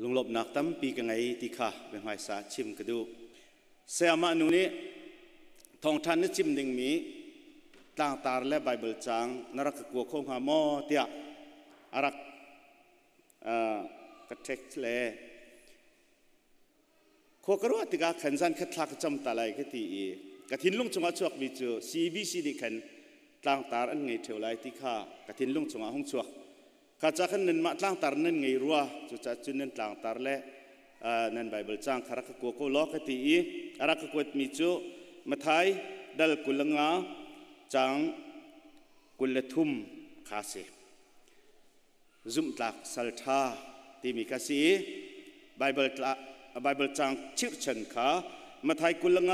Lunglawmhnak tampi ka ngei ti kha biahmaisa chim ka duh. Sayamah nu nih thawngṭha na chim dingmi tlangtar le Baibal caang na rak ka kua kho hnga maw tiah a rak ka text le khua ka ruah tikah khan zan khat thla ka cam ta lai ka ti i ka thinlung chungah chuakmi cu CBC nih khan tlangtar an ngei ṭheo lai ti kha ka thinlung chungah hung chuak. Kha ca khan nanmah tlangtar nan ngei rua, cucaah cun nan tlangtar le nan Baibal caang kha rak ka kua ko law ka ti i a rak ka kuatmi cu Mathai dal 25 caang 23 kha si. Zumhtlak sal ṭha timi kha si i Baibal, Baibal caang chirhchan kha Mathai 25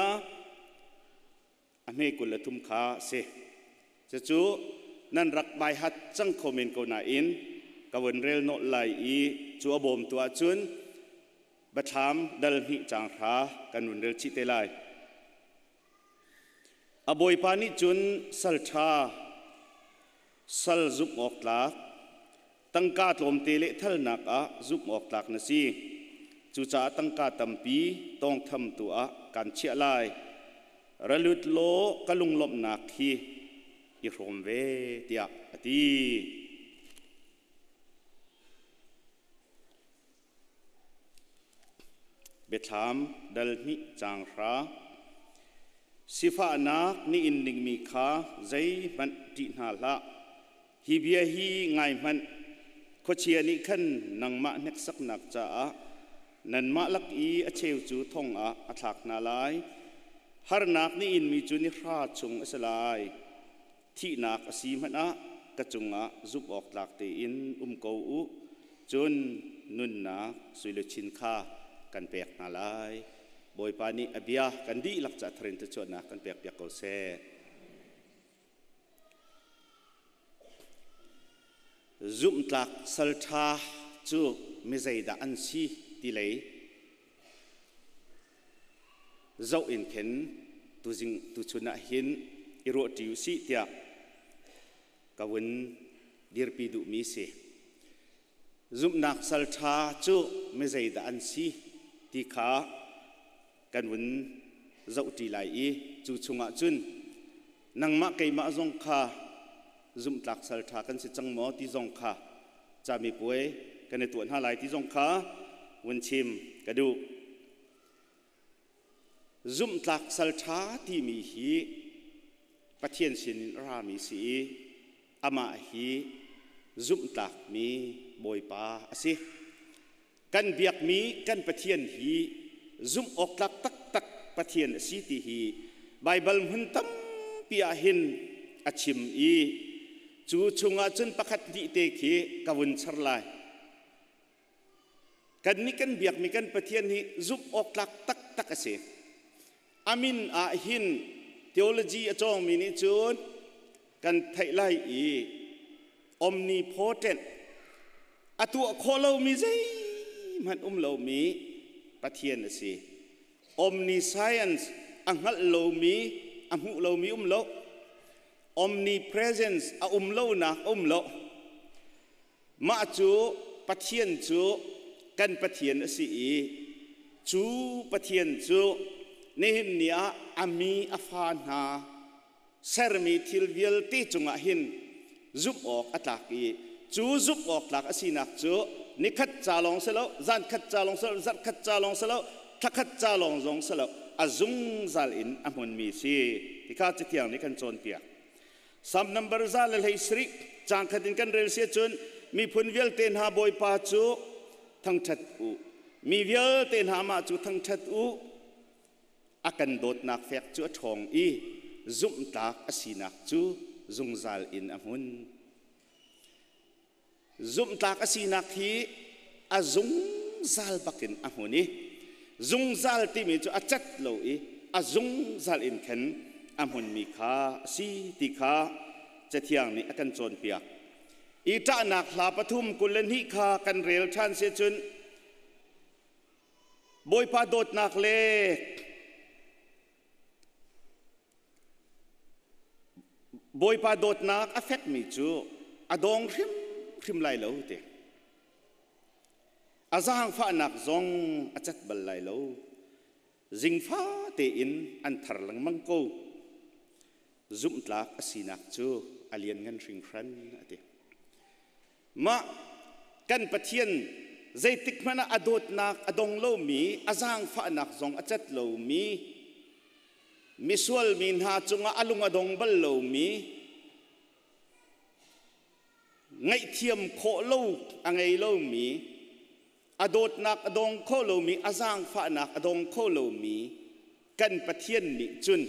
a hme 23 kha a si. Cucu nan rak baihat cang kho men ko nain ka vun rel nolh lai i cu a bawmtu ahcun Biathlam dal hnih caang hra kan vun rel chih te lai. A bawipa nih cun sal ṭha, sal zumh awk tlak, tangka tlawmte lehthalnak ah zumh awk tlak na si. Cucaah tangka tampi tawngthamtu ah kan chiah lai. Ra lut law ka lunglawmhnak hi i hrawm ve, tiah a ti. Biathlam dal hnih caang hra. Sifahnak ni in dingmi kha zeihmanh ṭih hna hlah. Hi bia hi ngai hmanh, khuachia nih khan nangmah hneksaknak caah nanmah lak i a cheu cu thong ah a thlak hna lai. Harnak ni inmi cu ni hra chung a si lai. Thihnak a si hmanh ah ka cungah zumh awk tlak tein um ko u, cun nunnak suiluchin kha kan pek hna lai. Bawipa nih a bia kan dihlak ca tharin thluachuahnak kan pekpiak ko seh. Zumhtlak salṭha cu mi zeidah an si ti lei zoh in khin tuzing tuchun ah hin i ruahṭi u sih tiah ka vun dirpi duhmi si. Zumhnak salṭha cu mi zeidah an si ti kha kan vun zohṭi lai i cu chungah cun nangmah keimah zong kha zumhtlak salṭha kan si cang maw ti zong kha camipuai kan i tuah hna lai ti zong kha vun chim ka duh. Zumhtlak salṭha timi hi Pathian sinin a rami si i amah hi zumhtlakmi Bawipa a si. Kan biakmi kan Pathian hi zumh awk tlak taktak Pathian a si ti hi Baibal hmun tampi ah hin a chim i cu chungah cun pakhat hnih te khi ka vun char lai. Kannih kan biakmi kan Pathian hi zumh awk tlak taktak a si. Amin ah hin theology a cawngmi nih cun kan theih lai i omnipotent a tuah khawh lomi zeihmanh um lomi Pathian a si. Omniscience a hngalh lomi a hmuh lomi um lo. Omnipresence a um lonak a um lo. Mah cu Pathian cu kan Pathian a si i cu Pathian cu nihin ni ah a mi a fa hna sermi thil vialte cungah hin zumh awk a tlak i cu zumh awk tlak a sinak cu nikhat ca lawng si lo, zan khat ca lawng si lo, zarh khat ca lawng si lo, thla khat ca lawng zong si lo, a zungzal in a hmunmi si ti kha Cathiang nih kan cawnpiak. Psalm number 117 caang khat in kan rel si ahcun miphun vialte hna Bawipa cu thangṭhat u. Mi vialte hna amah cu thangṭhat u. A kan dawtnak fek cu a ṭhawng i zumhtlak a sinak cu zungzal in a hmun. Zumhtlak a sinak hi a zungzal bakin a hmun i zungzal timi cu a cat lo i a zungzal in khan a hmunmi kha a si ti kha Cathiang nih a kan cawnpiak. I ṭahnak hla 3 22 kha kan rel ṭhan si cun Bawipa dawtnak le Bawipa dawtnak a fekmi cu a dawng hrimhrim lai lo ti. A zaangfahnak zong a cat bal lai lo. Zingfa tein an thar lengmang ko. Zumhtlak a sinak cu a lianngan hringhran a ti. Mah kan Pathian zeitik hmanh ah a dawtnak a dong lomi, a zaangfahnak zong a cat lomi, misual mi hna cungah a lung a dong bal lomi, ngaihthiam khawh lo a ngei lomi, a dawtnak a dong kho lomi, a zaangfahnak a dong kho lomi kan Pathian nih cun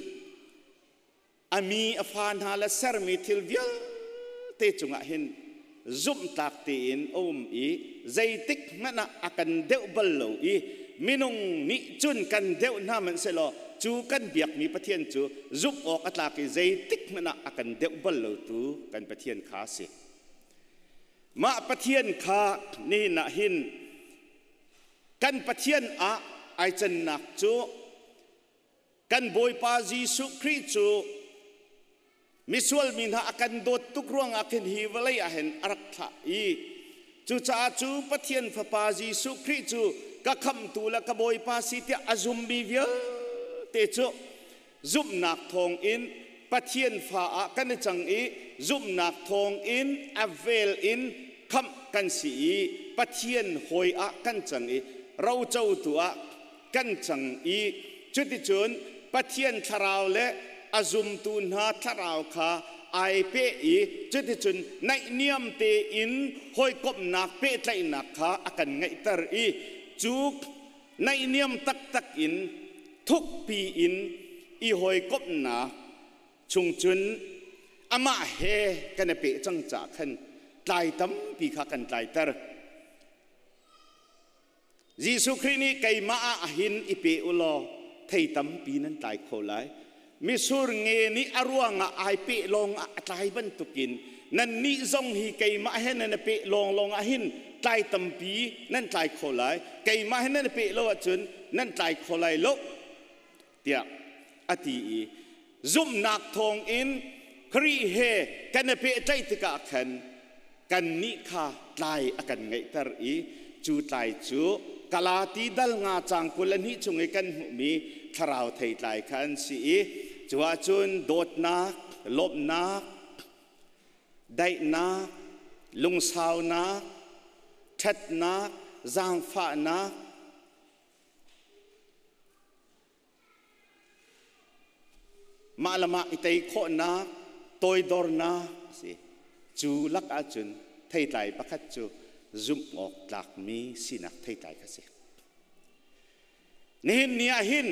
a mi a fa hna le sermi thil vialte cungah hin zumhtlak tein a um i zeitik hmanh ah a kan deuh bal lo i minung nih cun kan deuh hna hmanh sehlaw cu kan biakmi Pathian cu zumh awk a tlak i zeitik hmanh ah a kan deuh bal lo tu kan Pathian kha a si. Mah Pathian kha nihin ah hin kan Pathian ah ai cannak cu Kan Bawipa Jesuh Khrih cu misual mi hna a kan dawt tuk ruangah khin hi vawlei ah hin a rak thlah i cucaah cu Pathian Fapa Jesuh Khrih cu ka khamhtu le ka Bawipa si tiah a zummi vialte cu zumhnak thawngin Pathian fa ah kan i cang i zumhnak thawngin a vel in khamh kan si i Pathian hawi ah kan cang i rocotu ah kan cang i cuticun Pathian thlarau le a zumtu hna thlarau kha ai peh i cuticun naihniam tein hawikomhnak pehtlaihnak kha a kan ngeihter i cu naihniam taktak in thukpi in i hawikomhnak chung cun amah he kan i peh cang caah khan tlai tampi kha kan tlaiter. Jesuh Khrih nih keimah ah hin i pe u law thei tampi nan tlai kho lai. Misur nge nih a ruangah ai peh lawng ah a tlai bantukin nannih zong hi keimah he nan i peh lawnglawng ah hin tlai tampi nan tlai kho lai. Keimah he nan i peh lo ahcun nan tlai kho lai lo tiah a ti i zumhnak thawngin Khrih he kan i pehtlaih tikah khan kannih kha tlai a kan ngeihter i cu tlai cu Galati dal nga caang 22 chung i kan hmuhmi thlarau theitlai kha an si i cu ahcun dawtnak, lawmhnak, daihnak, lungsaunak, ṭhatnak, zaangfahnak, Mah le mah i tei khawhnak, toidornak a si. Cu lak ahcun theitlai pakhat cu zumh awk tlakmi sinak theitlai kha si. Nihin ni ah hin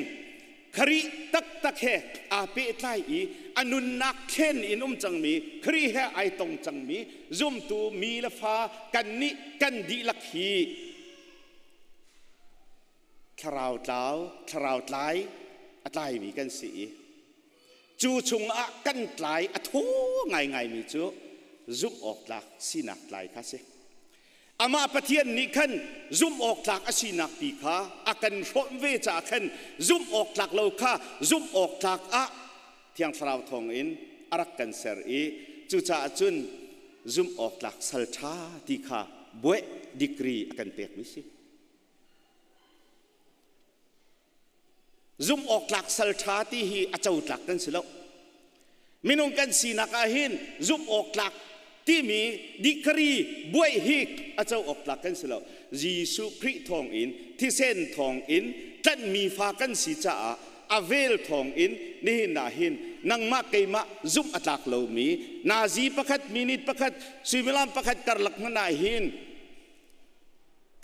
Khrih taktak he aa pehtlai i a nunnak thlen in um cangmi Khrih he ai tong cangmi zumtu mi le fa kannih kan dihlak hi thlarau tlau thlarau tlai a tlaimi kan si i cu chungah kan tlai a thaw ngaingaimi cu zumh awk tlak sinak tlai kha si. Amah Pathian nih khan zumh awk tlak a sinak ti kha a kan hrawmh ve caah khan zumh awk tlak lo kha zumh awk tlak ah Thiang Thlarau thawngin a rak kan ser i cucaah cun zumh awk tlak sal ṭha ti kha bueh degree a kan pekmi si. Zumh awk tlak sal ṭha ti hi a co tlak kan si lo. Minung kan sinak ah hin zumh awk tlak timi degree buaih hi a co awk tlak kan si lo. Jesuh Khrih thawngin thisen thawngin tlanhmi fa kan si caah a vel thawngin nihin ah hin nangmah keimah zumh a tlak lomi nazi pakhat minute pakhat suimilam pakhat karlak hmanh ah hin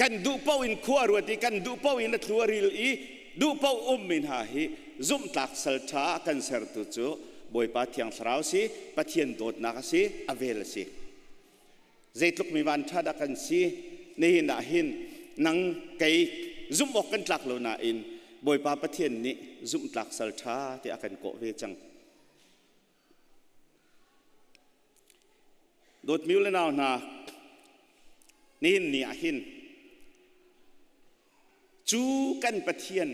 kan duh paoh in khua ruat i kan duh paoh in a thlu a ril i duh paoh ummi hna hi zumhtlak sal ṭha a kan sertu cu Bawipa Thiang Thlarau si, Pathian dawtnak a si, a vel a si. Zeitluk mi van ṭha dah kan si, nihin ah hin nang kei zumh awk kan tlak lo nain Bawipa Pathian nih zumhtlak sal ṭha tiah a kan kawh ve cang. Dawtmi u le nau hna, nihin ni ah hin cu kan Pathian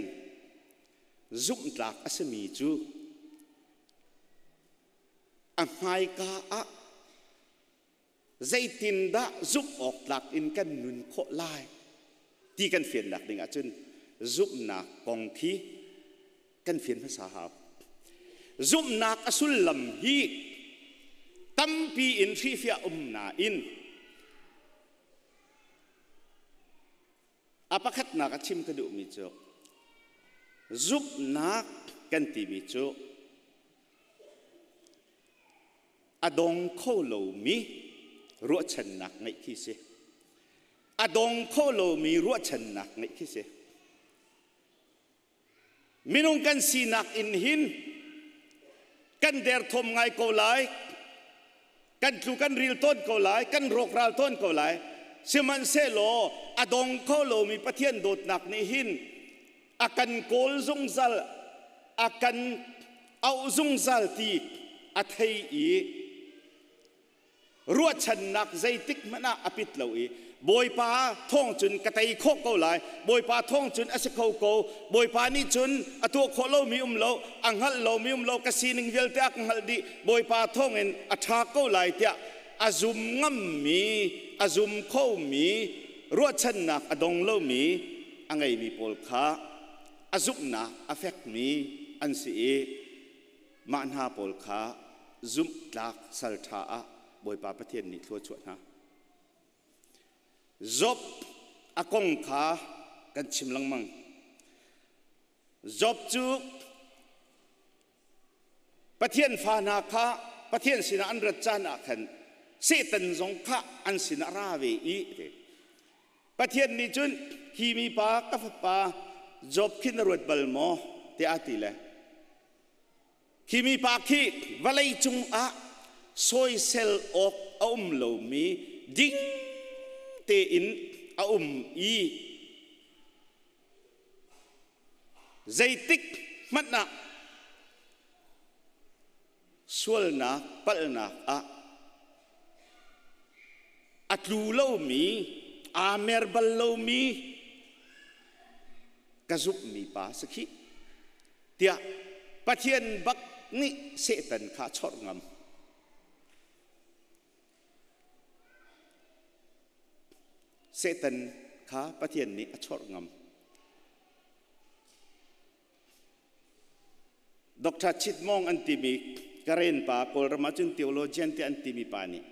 zumhtlak a simi cu a hmaika ah zeitindah zumh awk tlak in kan nun khawh lai? Ti kan fiannak ding ahcun zumhnak kong khi kan fian hmasa hau. Zumhnak a sullam hi tampi in hrihfiah um nain a pakhatnak a chim ka duhmi cu zumhnak kan timi cu a dong kho lomi ruahchannak ngeih khi si. A dong kho lomi ruahchannak ngeih khi si. Minung kan sinak in hin kan derthawm ngai ko lai, kan tlu kan ril tawn ko lai, kan rawkral tawn ko lai. Sihmanhsehlaw a dong kho lomi Pathian dawtnak nih hin a kan kawl zungzal, a kan auh zungzal ti a thei i ruahchannak zeitik hmanh ah a pit lo i Bawipa thawng cun ka tei khawh ko lai, Bawipa thawng cun a si kho ko, Bawipa nih cun a tuah khawh lomi um lo, a hngalh lomi um lo, ka sining vialte a ka hngalh dih, Bawipa thawng in a ṭha ko lai tiah a zum ngammi, a zum khomi, ruahchannak a dong lomi a ngeimi pawl kha a zumhnak a fekmi an si i mah hna pawl kha zumhtlak salṭha ah Bawipa Pathian nih thlua chuah hna. Job a kong kha kan chim lengmang. Job cu Pathian fa hna kha Pathian sinah an rat caan ah khan Satan zong kha an sinah ra ve i Pathian nih cun hi mipa ka fapa Job khi na ruat bal maw tiah a ti le Khi mipa khi vawlei cungah sawisel awk a um lomi ding tein a um i zeitik hmanh ah sualnak palhnak ah a tlu lomi aa mer bal lomi ka zumhmi pa si khih. Tiah Pathian bak nih Satan kha a chawrh ngam. Satan kha Pathian nih a chawrh ngam. Dr. Chit Mong an timi Karen pa Kawlram ahcun theologian te an timi pa nih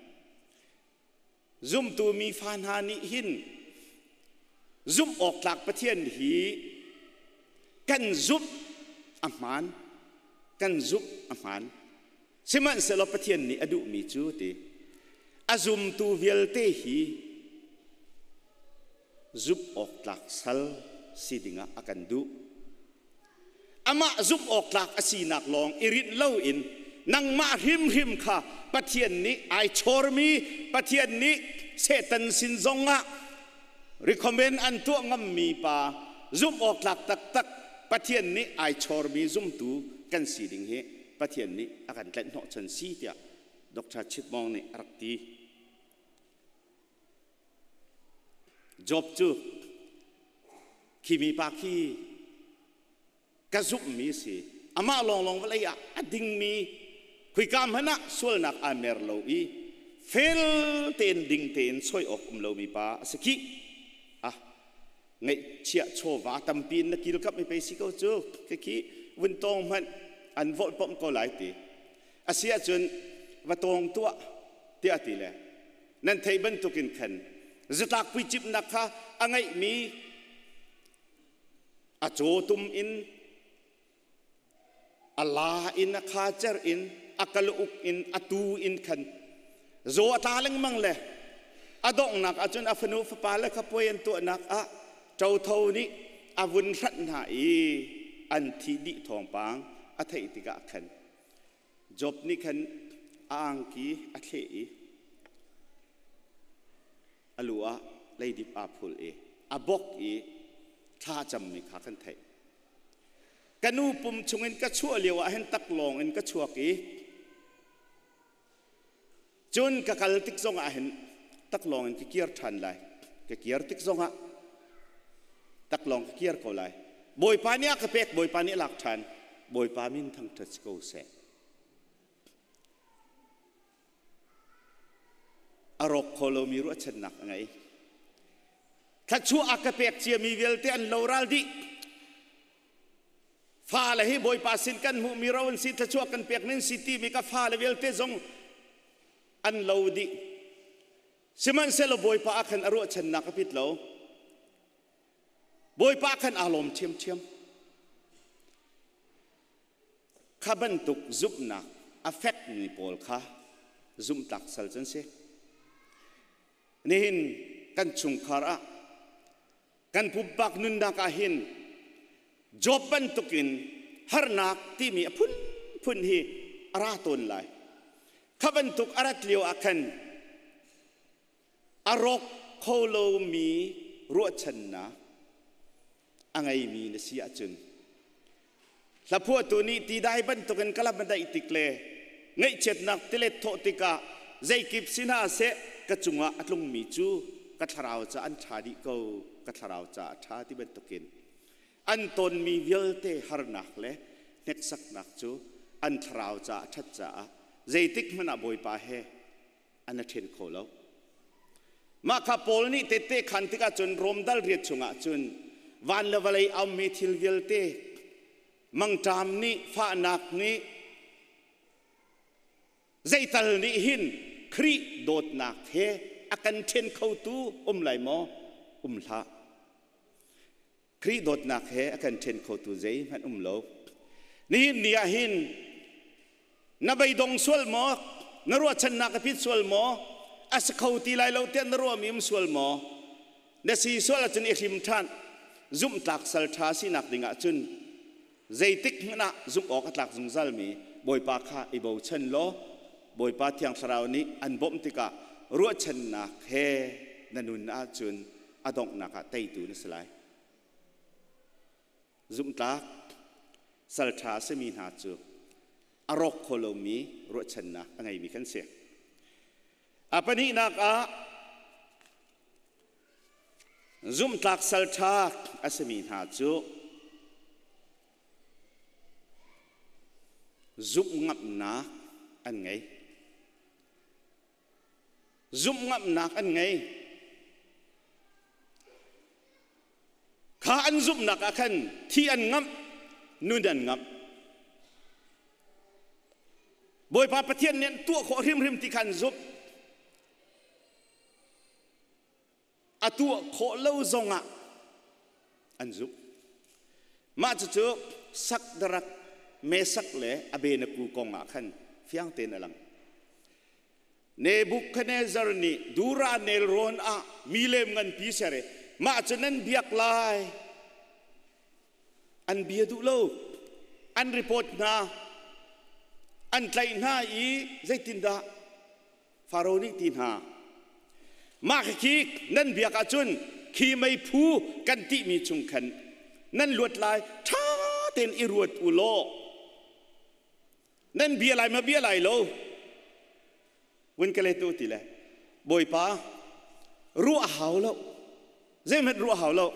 Zumtu mi fa hna nih hin zumh awk tlak Pathian hi kan zumh a hmaan, kan zumh a hmaan. Sihmanhsehlaw Pathian nih a duhmi cu ti a zumtu vialte hi zumh awk tlak sal si dingah a kan duh. Amah zumh awk tlak a sinak lawng i rinh loin nangmah hrimhrim kha Pathian nih ai chawrmi, Pathian nih Satan sin zongah recommend an tuah ngammi pa zumh awk tlak taktak Pathian nih ai chawrmi zumtu kan si ding hi Pathian nih a kan tlaih hnawhchan si tiah Dr. Chitmong nih a rak ti. Job cu khi mipa khi ka zumhmi si. Amah lawnglawng vawlei ah a dingmi khuika hmanh ah sualnak aa mer lo i fel tein ding tein soi awk um lomi pa a si khih. Ah, ngeihchiah chawva tampi in na kilkamh i pei si ko cu khi vun tawng hmanh an volhpomh ko lai ti. A si ahcun va tawng tuah tiah ti le nan theih bantukin khan zatlak puicimhnak kha a ngeihmi a cawtum in a la in a khacer in a kalauk in a tu in khan zaw a tla lengmang le a donghnak ahcun a fanu fapa le kha puai an tuahnak ah ṭotho nih a vun hranh hna i an thi dih thawngpang a theih tikah khan Job nih khan a angki a thleh i a lu ah leidip aa phul i a bok i thla cammi kha kan theih. Ka nu pum chungin ka chuah lio ah hin taklawng in ka chuak i cun ka kal tik zongah hin taklawng in ka kir ṭhan lai. Ka kir tik zongah taklawng ka kir ko lai. Bawipa nih a ka pek, Bawipa nih a lak ṭhan. Bawipa min thangṭhat si ko seh. A rawk kho lomi ruahchannak a ngei. Thluachuah a ka pek ciami vialte an loral dih. Fale hi Bawipa sin kan hmuhmi ro an si, thluachuah kan pek nin si timi ka fale vialte zong an lo dih. Sihmanhsehlaw Bawipa ah khan a ruahchannak a pit lo. Bawipa khan aa lawm ṭhiamṭhiam. Kha bantuk zumhnak a fekmi pawl kha zumhtlak sal cu an si. Nihin kan chungkhar ah kan pumpak nunnak ah hin Job bantukin harnak timi a phunphun hi a ra tawn lai. Kha bantuk a rat lio ah khan a rawk kho lomi ruahchannak a ngeimi na si ahcun hlaphuahtu nih tidai bantukin ka lam a daih tik le ngaihchiatnak tilet thawh tikah zeikip si hna seh ka cungah a tlungmi cu ka thlarau ca an ṭha dih ko ka thlarau ca a ṭha ti bantukin an tonmi vialte harnak le hneksaknak cu an thlarau ca a ṭhat caah zeitik hmanh ah Bawipa he an i ṭhen kho lo. Mah kha Paul nih tette khan tikah cun Rom dal riat chungah cun van le vawlei a ummi thil vialte mangṭam nih fahnak nih zeital nih hin Khrih dawtnak he a kan ṭhen khotu um lai maw? Um hlah. Khrih dawtnak he a kan ṭhen khotu zeihmanh um lo. Nihin ni ah hin na beidong sual maw? Na ruahchannak a pit sual maw? A si kho ti lai lo tiah na ruahmi um sual maw? Na si sual ahcun i hrim ṭhan. Zumhtlak sal ṭha sinak ding ahcun zeitik hmanh ah zumh awk a tlak zungzalmi Bawipa kha i bochan law Bawipa Thiang Thlarau nih an bawmh tikah ruahchannak he na nun ahcun a donghnak ah teitu na si lai. Zumhtlak salṭha a simi hna cu a rawk kho lomi ruahchannak a ngeimi kan si. A pahnihnak ah zumhtlak salṭha a simi hna cu zumh ngamnak an ngei. Zumh ngamnak an ngei. Kha an zumhnak ah khan thi an ngamh, nun an ngamh. Bawipa Pathian nih an tuah khawh hrimhrim ti kha an zumh. A tuah khawh lo zongah an zumh. Mah cucu Sakdarak, Mesak le Abenaku kong ah khan fiang tein a lang. Nebuchadnezzar nih Dura nelrawn ah milem nganpi ser i mah cu nan biak lai. An bia duh lo. An report hna. An tlaih hna i zeitindah Faro nih ti hna. Mah khi nan biak ahcun khi meiphu kan tihmi chung khan nan luat lai ṭha tein i ruat u law nan bia lai ma bia lai lo vun ka let u ti le Bawipa ruah hau lo zeihmanh ruah hau lo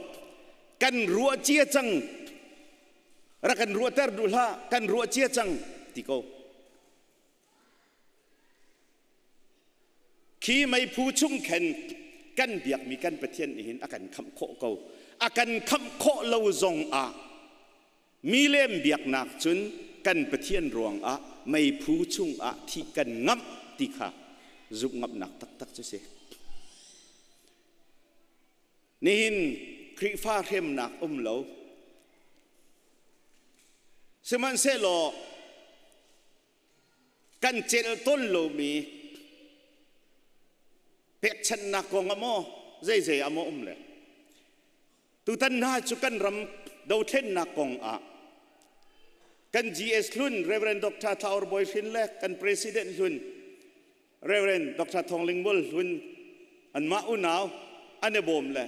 kan ruah cia cang rak kan ruahter duh hlah kan ruah cia cang ti ko Khi meiphu chung khan kan biakmi kan Pathian nih hin a kan khamh khawh ko. A kan khamh khawh lo zong ah milem biaknak cun kan Pathian ruangah meiphu chungah thih kan ngamh ti kha zumh ngamhnak taktak cu si. Nihin Khrihfa hremnak um lo. Sihmanhsehlaw kan celh tawn lomi pekchanhnak kong ah maw zeizei ah maw um le tutan hna cu kan ram dothlennak kong ah kan GS hlun Reverend Dr. Thaur Bawi Hrin le kan President hlun Reverend Dr. Thong Ling Mual hlun anmah unau an i bawm le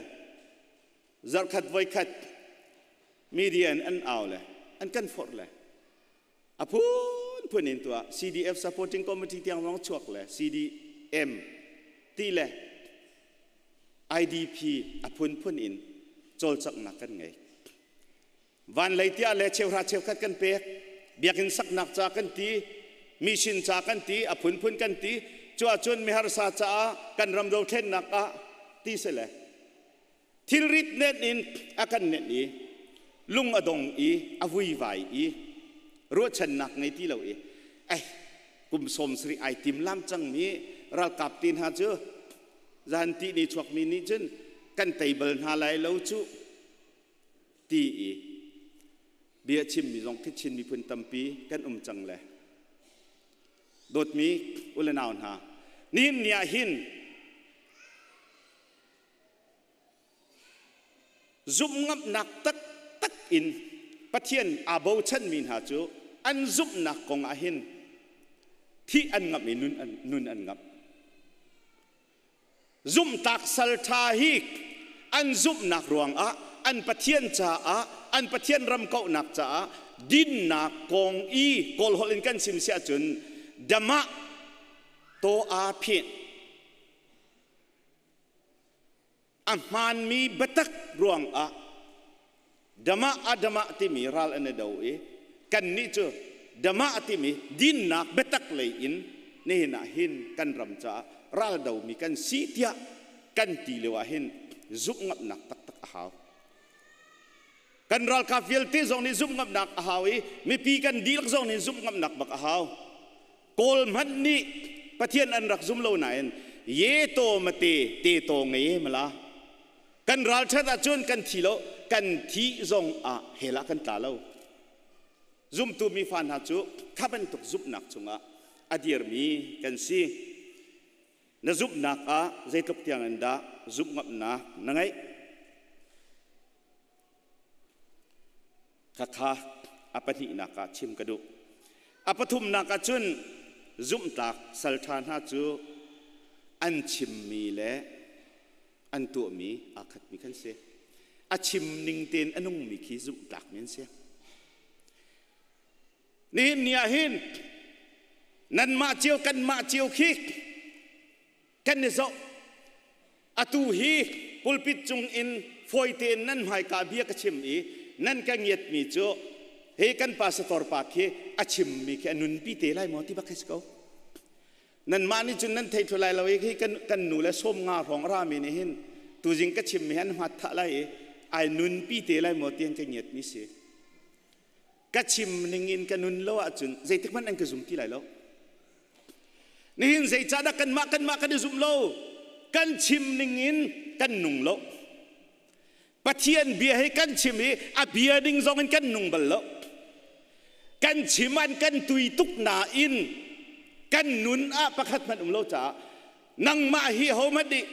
zarkhat voikhat media in an au le an kan forh le A phunphun in tuah CDF supporting committee tiang zong chuak le CDM ti le IDP a phunphun in cawlcanghnak kan ngei. Van lei tiah le cheuhra cheukhat kan pek, biakinn saknak ca kan ti, mission ca kan ti, a phunphun kan ti, cu ahcun miharsa caah kan ram dothlennak ah ti si le. Thilrit nenh in a kan nenh i lung a dong i a vuivai i ruahchannak ngei ti lo i ai kum 70 ai tim lam cangmi ralkap te hna cu zan ti ni chuakmi nih cun kan tei bal hna lai lo cu ti i bia chimmi zong khi Chin miphun tampi kan um cang le dawtmi u le nau hna nihin ni ah hin Zumhngamhnak taktak in Pathian aa bochanmi hna cu an zumhnak kong ah hin thih an ngamh i nun an, nun an ngamh. Zumhtak salṭha hi an zumhnak ruangah an Pathian caah an Pathian ram kauhnak caah dinnak kong i Kawlholh in kan chim si ahcun damah taw aa pheh A hmaanmi biatak ruangah Damah Adamah timi ral an i do i kannih cu Damah timi dinnak biatak lei in nihin ah hin kan ram caah ral domi kan si tiah kan ti lio ah hin zumhngamhnak taktak a hau. Kan ralkap vialte zong nih zumhngamhnak a hau i mipi kan dihlak zong nih zumhngamhnak bak a hau. Kawl hmanh nih Pathian an rak zum lo nain ye to mate te to ngei mala kan ralṭhat ahcun kan thi lo kan thi zong ah hell ah kan tla lo zumtu mi fa hna cu kha bantuk zumhnak cungah a dirmi kan si na zumhnak ah zeitluk tiang in dah zumhngamhnak na ngeih Khakha a pahnihnak ah chim ka duh. A pathumnak ah cun zumhtlak salṭha hna cu an chimmi le an tuahmi aa khatmi kan si. A chim ning tein a nungmi khi zumhtlakmi an si. Nihin ni ah hin nanmah cio kanmah cio khi kan i zoh atu hi pulpit cung in fawi tein nan hmaika bia ka chim i nan ka ngiatmi cu he kan pastor pa khi a chimmi khi a nunpi te lai maw ti bak khi si ko nanmah nih cun nan thei thlu lai lo i khi kan, kan nu le sawm nga hrawng rami nih hin tuzing ka chimmi hi an hmat thah lai i ai nunpi te lai maw ti an ka ngiatmi si ka chim ning in ka nun lo ahcun zeitik hmanh an ka zum ti lai lo Nihin zeicahdah kanmah kanmah kan i zum lo? Kan chim ning in kan nung lo. Pathian bia hi kan chim i a bia ding zong in kan nung bal lo. Kan chim an kan tui tuk nain kan nun ah pakhat hmanh um lo caah nangmah hi hohmanh nih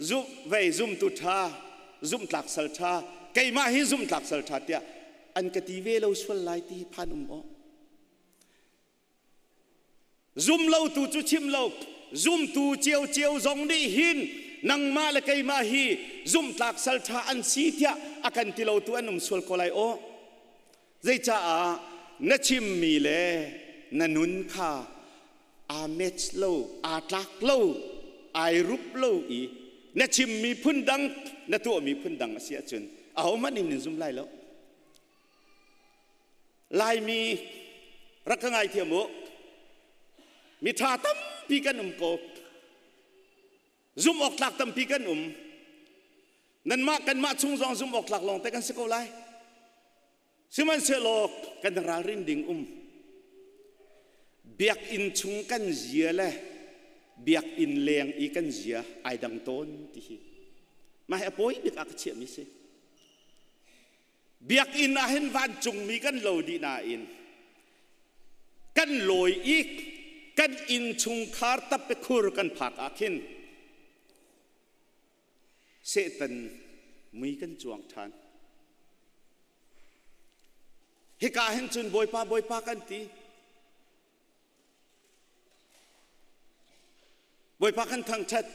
zum vei zumtu ṭha zumhtlak sal ṭha keimah hi zumhtlak sal ṭha tiah an ka ti ve lo sual lai ti hi phan um aw. Zumlotu cu chim lo, zumtu ciocio zong nih hin nangmah le keimah hi zumhtlak salṭha an si tiah a kan ti lotu an um sual ko lai aw. Zeicaah na chimmi le na nun kha aa match lo, aa tlak lo, ai rup lo i na chimmi phundang, na tuahmi phundang a si ahcun ahohmanh in in zum lai lo. Laimi rak ka ngaithiam u. Miṭha tampi kan um ko. Zumh awk tlak tampi kan um. Nanmah kanmah chung zong zumh awk tlak lawng te kan si ko lai. Sihmanhsehlaw kan ralrin ding um. Biakinn chung kan zia le biakinn leng i kan zia ai dang tawn ti hi. Mah hi a pawi bik ah ka chiahmi si. Biakinn ah hin vancungmi kan lo dih nain kan lawi i kan innchungkhar tappekhur kan phak ah khin Satan mui kan cuang ṭhan. Hika hin cun Bawipa Bawipa kan ti. Bawipa kan thangṭhat.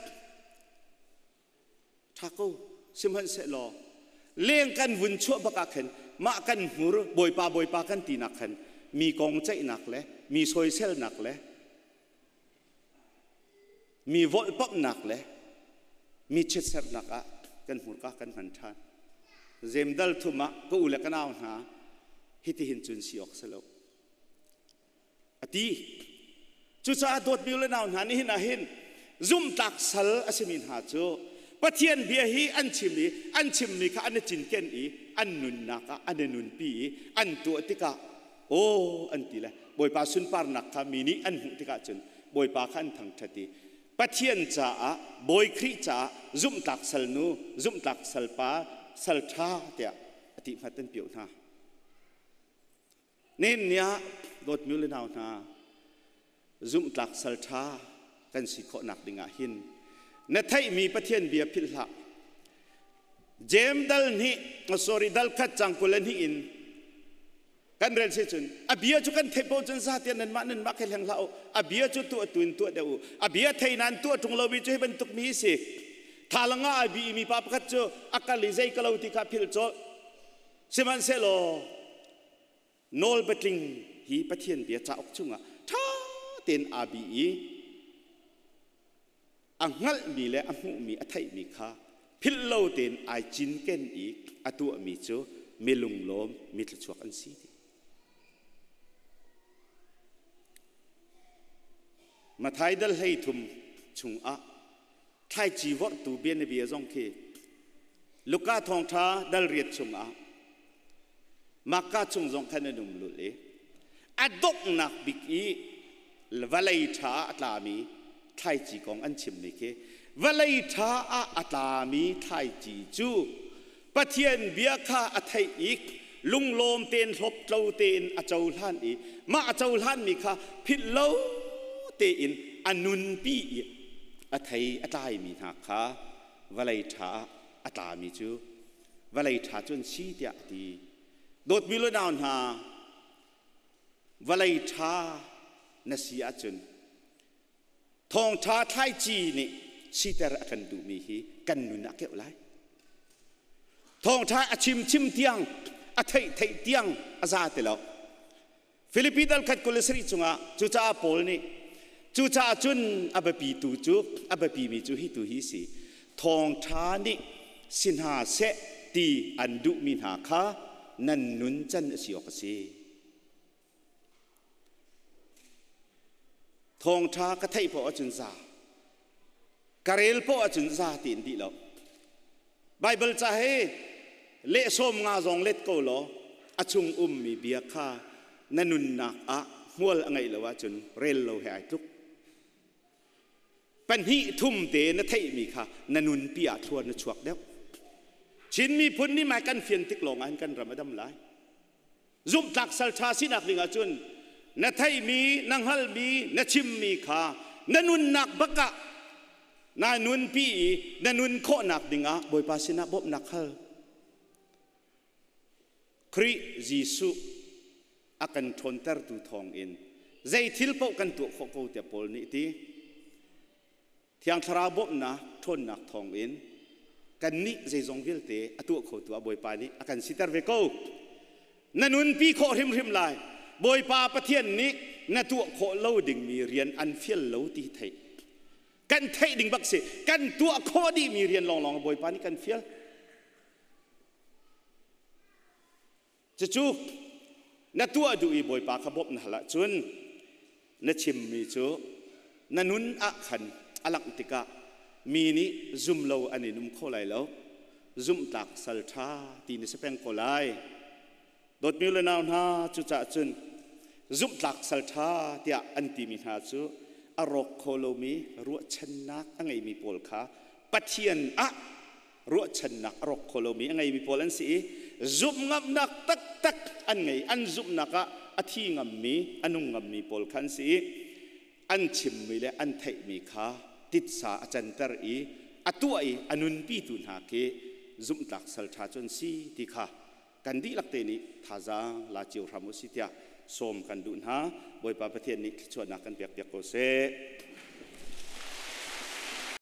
Ṭha ko, sihmanhsehlaw leng kan vun chuah bak ah khin mah kan hmur Bawipa Bawipa kan tinak khan mi kong ceihnak le mi soiselnak le mi volhpamhnak le mi chiatserhnak ah kan hmurka kan hman ṭhan. Zemdal thum ah ka u le ka nau hna hitihin cun si awk si lo. A ti. Cucaah dawtmi u le nau hna nihin ah hin zumhtlak sal a simi hna cu Pathian bia hi an chim i an chimmi kha an i cinken i an nunnak ah an i nunpi i an tuah tikah aw an ti le Bawipa sunparnak kha mi nih an hmuh tikah cun Bawipa kha an thangṭhat i Pathian caah Bawi Khrih caah zumhtlak salnu zumhtlak salpa salṭha tiah a ti hmat an pioh hna. Nihin ni ah dawtmi le nau hna zumhtlak salṭha kan si khawhnak dingah hin na theihmi Pathian bia philh hlah. Jeim dal hnih sorry dal khat cang 22 in kan rel si cun a bia cu kan theih paoh cun za tiah nanmah nanmah khe hleng hlah u, a bia cu tuah tu in tuah deuh u, a bia thei nain tuah ṭung lomi cu hi bantuk mi si. Thalang ah ai bi mi pa pakhat cu a kal i zei ka lo ti kha philh colh. Sihmanhsehlaw nawl patling hi Pathian bia cauk chungah ṭha tein aa bi i a hngalhmi le a hmuhmi a theihmi kha philh lo tein ai cinken i a tuahmi cu mi lunglawm mi thluachuak an si ti. Mathai dal 13 chungah thlaici vorhtu bianabia zong khi Luka thawngṭha dal 8 chungah Makka chung zong khan an um lul i a donghnak bik i vawlei ṭha ah a tlami thlaici kong an chimmi khi vawlei ṭha ah a tlami thlaici cu Pathian bia kha a theih i lunglawm tein hlawptlo tein a cohlan i mah a cohlanmi kha philh lo tein a nunpi i a thei a tlaimi hna kha vawlei ṭha ah a tlami cu vawlei ṭha cu an si tiah a ti. Dawtmi le nau hna, vawlei ṭha na si ahcun thawngṭha thlaici nih siter a kan duhmi hi kan nun ah keuh lai. Thawngṭha a chim chim tiang, a theih theih tiang a za ti lo. Filipi dal khat 27 chungah cucaah Paul nih cucaah cun a biapi tu cu a biapimi cu hi tu hi si thawngṭha nih si hna seh ti an duhmi hna kha nan nun can a si awk a si. Thawngṭha ka theih poah ahcun za ka rel poah ahcun za tiin dih lo. Baibal ca hi leh 50 zong let ko law a chung ummi bia kha na nunnak ah hmual a ngeih lo ahcun rel lo he ai tluk. Pahnih thum te na theihmi kha na nunpi ah thlua na chuak deuh. Chin miphun nih mai kan fian tik lawng ah hin kan ram a dam lai. Zumhtlak salṭha sinak ding ahcun na theihmi, na hngalhmi, na chimmi kha na nunnak bak ah na nunpi i na nun khawhnak dingah Bawipa sinah bawmhnak hal. Khrih Jesuh a kan ṭhawntertu thawngin zei thil paoh kan tuah khawh ko tiah Paul nih a ti. Thiang Thlarau bawmhnak ṭhawnnak thawngin kannih zeizong vialte a tuah khotu ah Bawipa nih a kan siter ve ko. Na nunpi khawh hrimhrim lai. Bawipa Pathian nih na tuah khawh lo dingmi rian an fial lo ti theih. Kan theih ding bak si. Kan tuah khawh dihmi rian lawnglawng Bawipa nih kan fial. Cucu na tuah duh i Bawipa kha bawmh na hal ahcun na chimmi cu na nun ah khan a langh tikah mi nih zum lo an in um kho lai lo. Zumhtlak sal ṭha ti na si peng ko lai. Dawtmi le nau hna, cucaah cun zumhtlak sal ṭha tiah an timi hna cu a rawk kho lomi ruahchannak a ngeimi pawl kha Pathian ah ruahchannak a rawk kho lomi a ngeimi pawl an si i zumh ngamnak taktak an ngei. An zumhnak ah a thi ngammi, a nung ngammi pawl kha an si i an chimmi le an theihmi kha titsa a canter i a tuah i a nunpitu hna khi zumhtlak salṭha cu an si ti kha kan dihlak te nih thazaang la cio hram u si tiah sawm kan duh hna. Bawipa Pathian nih thluachuahnak kan pek piak ko seh.